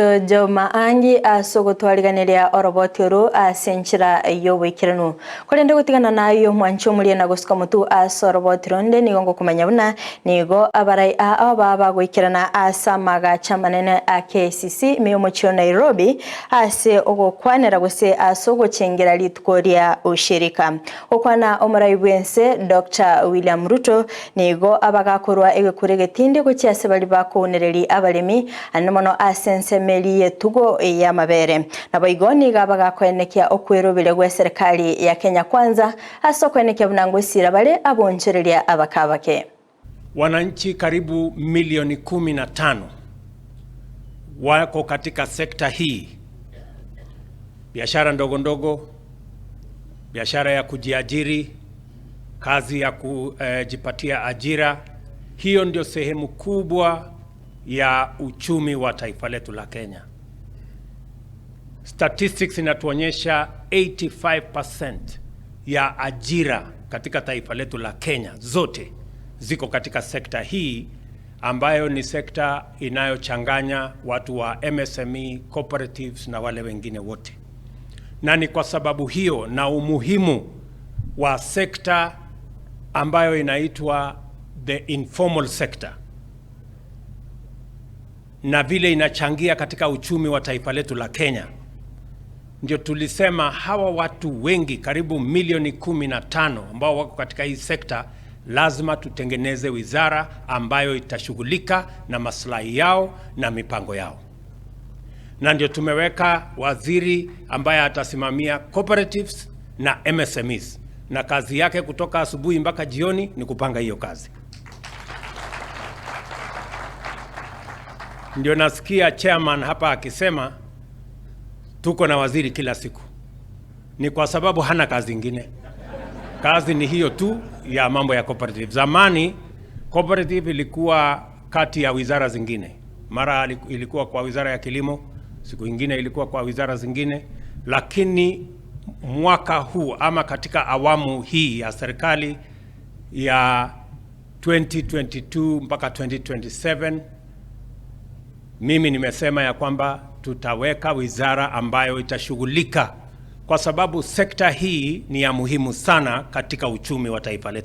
Joma angi ase ogotwariganeria oroboti oru ase enchera y'oboikeranu korende gotigana nayo mwanchi omorie na gosuka motu ase oroboti ronde nigo ngokomanya buna nigo abarai aa baba goikerana ase amagacha manene a KCC ime y'omochie o Nairobi ase ogokwanera gose ase ogochengera rituko ria ushirika. Gokwana omorai bwense Dr. William Ruto nigo abagakorwa egekuro egetindi gochia ase bari bakounereri abaremi ane mono ase ensemeri y'etugo y'amabere. Nabo igo nigo abagakoenekia okweroberia gwa serikali ya Kenya Kwanza ase okoenekia buna ngosira bare abonchereria abakabake. Wananchi karibu milioni 15 wako katika sekta hii, biashara ndogo ndogo, biashara ya kujiajiri, kazi ya kujipatia ajira. Hiyo ndio sehemu kubwa ya uchumi wa taifa letu la Kenya. Statistics inatuonyesha 85% ya ajira katika taifa letu la Kenya zote ziko katika sekta hii ambayo ni sekta inayochanganya watu wa MSME, cooperatives na wale wengine wote. Na ni kwa sababu hiyo na umuhimu wa sekta ambayo inaitwa the informal sector na vile inachangia katika uchumi wa taifa letu la Kenya, ndio tulisema hawa watu wengi karibu milioni 15 ambao wako katika hii sekta, lazima tutengeneze wizara ambayo itashughulika na maslahi yao na mipango yao, na ndio tumeweka waziri ambaye atasimamia cooperatives na MSMEs, na kazi yake kutoka asubuhi mpaka jioni ni kupanga hiyo kazi. Ndio nasikia chairman hapa akisema tuko na waziri kila siku, ni kwa sababu hana kazi ingine. Kazi ni hiyo tu ya mambo ya cooperative. Zamani cooperative ilikuwa kati ya wizara zingine, mara ilikuwa kwa wizara ya kilimo, siku ingine ilikuwa kwa wizara zingine, lakini mwaka huu ama katika awamu hii ya serikali ya 2022 mpaka 2027 mimi nimesema ya kwamba tutaweka wizara ambayo itashughulika, kwa sababu sekta hii ni ya muhimu sana katika uchumi wa taifa letu.